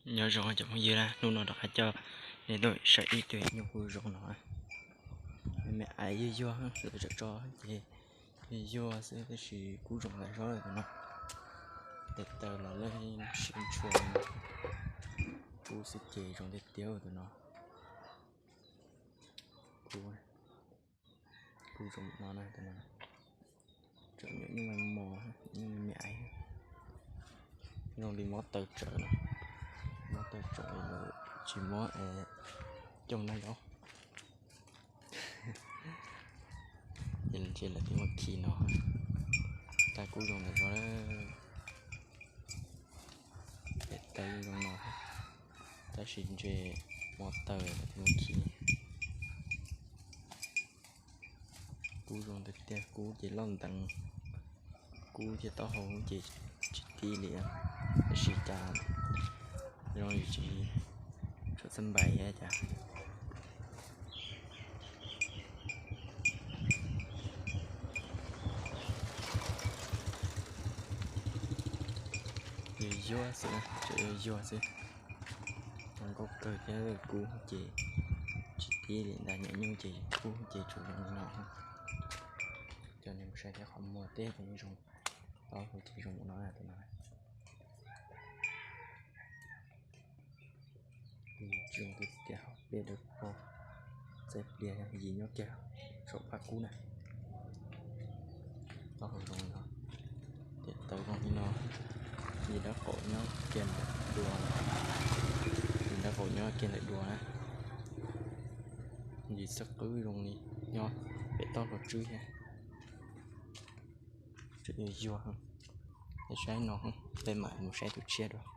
Nyob zoo cov phooj ywg na, hnub no rov qab coj nej tuaj saib ib tug nyuj kub zoo no. Me me aiv yuag yuag, lawv tso tso ces yuag yuag xwb tab sis kub zoo tas zog tus no. Tes taw los lawm sib ntshua, kub xwb ces zoo tiag tiag tus no. Kub, kub zoo no na, tseem nyuam nyuj mos, nyuj me me aiv. Zoo li mob taw tsawv no, mob taw tsawv, tsis mob es coj noj yom. Ces ntshe lawv twb muab khi no, tab kub zoo tas zog, tes taw zoo no, tab sis ntshe mob taw lawv twb muab khi. Kub zoo tiag tiag, kub ces loj nteev, kub thiab taub hau ces tsis tib li, tab sis cas zoo li tsis tshua txawj npais thiab cas. Yuag yuag xwb, tseem yuag yuag xwb. Zoo nkauj kawg thiab, kub ces tsis tib li ntag, nyuam nyuj ces kub ces tsuas zoo li no. Coj nej mus saib thiab, qhov muag teb ces zoo, taub hau ces zoo li no, tus no. Zoo tiag tiag, peb daws pog txaij pliag yim nyob kiag saum phab kub na. Taub hau zoo li no, tes taw zoo li no, yim dab qaum nyob kiag ntawm duav, yim dab qaum nyob kiag ntawm duav na. Yim xab qwb zoo li nyob pem toj hauv tswb thiab. Tseem yuag yuag, peb saib no, peb mam mus saib tus tshiab dua.